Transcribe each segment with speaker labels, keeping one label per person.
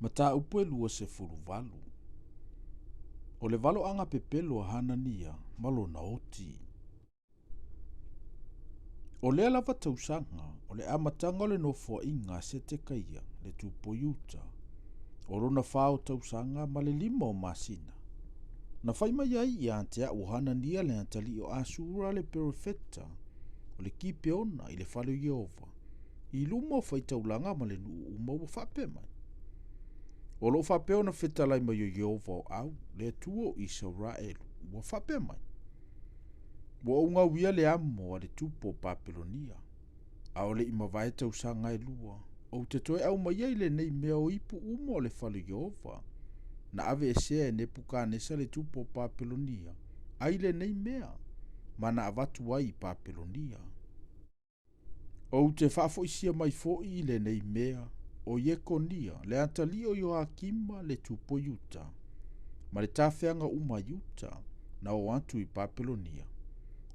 Speaker 1: Mataupu e 28. O le valoaga pepelo a Hanania ma lona oti. O lea lava tausaga, o le amataga o le nofoaiga a Setekaia, le tupu o Iuta, o lona fa o tausaga ma le lima o masina, na fai mai ai ia te au o Hanania le atalii o Asura le perofeta o le Kipeona i le fale o Ieova, i luma o faitaulaga ma le nuu uma ua faapea mai, O loo faapea ona fetalai mai o Ieova o au, le Atua o Isaraelu, ua faapea mai, Ua ou gauia le amo a le tupu o Papelonia, a o le i mavae tausaga e lua, ou te toe aumaia i lenei mea o ipu uma o le fale o Ieova, na aveesea e Nepukanesa le tupu o Papelonia, ai lenei mea, ma na avatu ai i Papelonia. Ou te faafoisia mai foi i lenei mea o Iekonia, le atalii o Ioakima le tupu o Iuta, ma le tafeaga uma a Iuta, na o atu i Papelonia,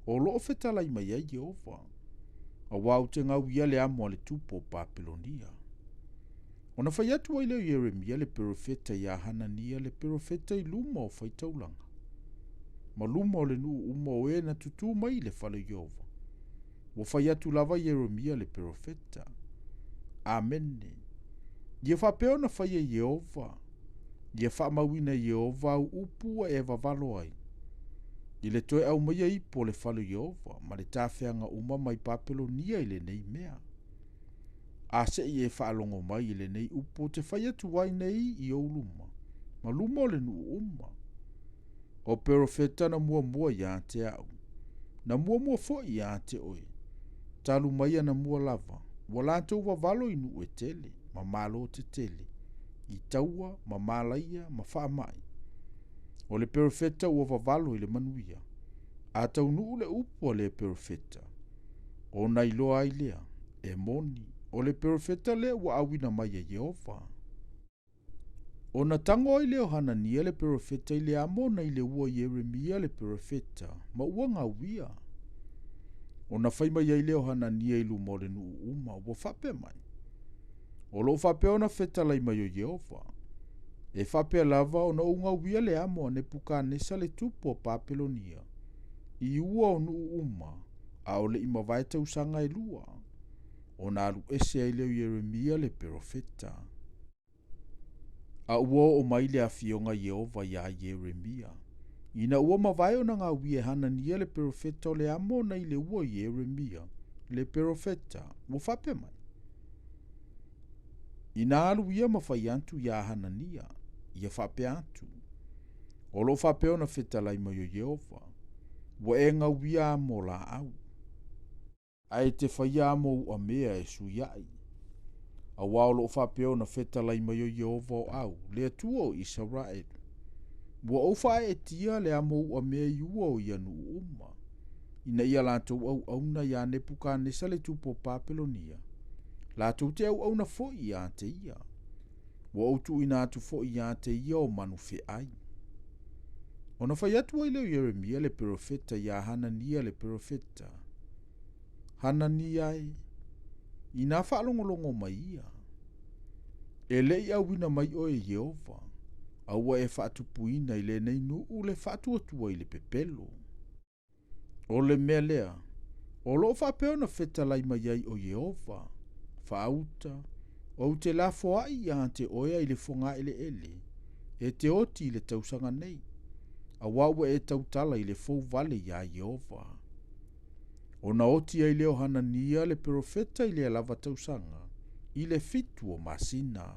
Speaker 1: o loo fetalai mai ai Ieova, auā ou te gauia le amo a le tupu o Papelonia. Ona fai atu ai lea o Ieremia le perofeta iā Hanania le perofeta i luma o faitaulaga, ma luma o le nuu uma o e na tutū mai i le fale o Ieova. Ua fai atu lava Ieremia le perofeta. Amene. Ia faapea ona faia e Ieova, ia faamauina e Ieova au upu ua e vavalo ai, i le toe aumaia ipu o le fale o Ieova ma le tafeaga uma mai Papelonia i lenei mea. A se i e faalogo mai i lenei upu ou te fai atu ai nei i ou luma, ma luma o le nuu uma. O perofeta na muamua ia te au, na muamua foi ia te oe, talu mai anamua lava, ua latou vavalo i nuu e tele, ma malo tetele, i taua, ma malaia, ma faamai. O le perofeta ua vavalo i le manuia, a taunuu le upu a lea perofeta, ona iloa ai lea, e moni, o le perofeta lea ua auina mai e Ieova. Ona tago ai lea o Hanania le perofeta i le amo nai le ua o Ieremia le perofeta, ma ua gauia. Ona fai mai ai lea o Hanania i luma o le nuu uma, ua faapea mai, O loo faapea ona fetalai mai o Ieova, e faapea lava ona ou gauia le amo a Nepukanesa le tupu o Papelonia, i ua o nuu uma, a o le i mavae tausaga e lua, ona alu ese ai lea o Ieremia le perofeta. A ua oo mai le afioga Ieova iā Ieremia, ina ua mavae ona gauia e Hanania le perofeta o le amo nai le ua o Ieremia le perofeta, ua faapea mai, Ina alu ia ma fai atu iā Hanania, ia faapea atu, O loo faapea ona fetalai mai o Ieova, ua e gauia amo laau. Ae e te faia amo uamea e suiai. Auā o loo faapea ona fetalai mai o Ieova o au, le Atua o Isaraelu, ua ou faaeetia le amo uamea i ua o ia nuu uma, ina ia latou auauna iā Nepukanesa le tupu o Papelonia, latou te auauna foi iā te ia. Ua ou tuuina atu foi iā te ia o manu feai. Ona fai atu ai lea o Ieremia le perofeta iā Hanania le perofeta, Hanania e, inā faalogologo mai ia, e le i auina mai oe e Ieova, a ua e faatupuina i lenei nuu le faatuatua i le pepelo. O le mea lea, o loo faapea ona fetalai mai ai o Ieova, faauta, ou te lafoai iā te oe i le fogaeleele, e te oti i le tausaga nei, auā ua e tautala i le fou vale iā Ieova. Ona oti ai lea o Hanania le perofeta i lea lava tausaga, i le fitu o masina.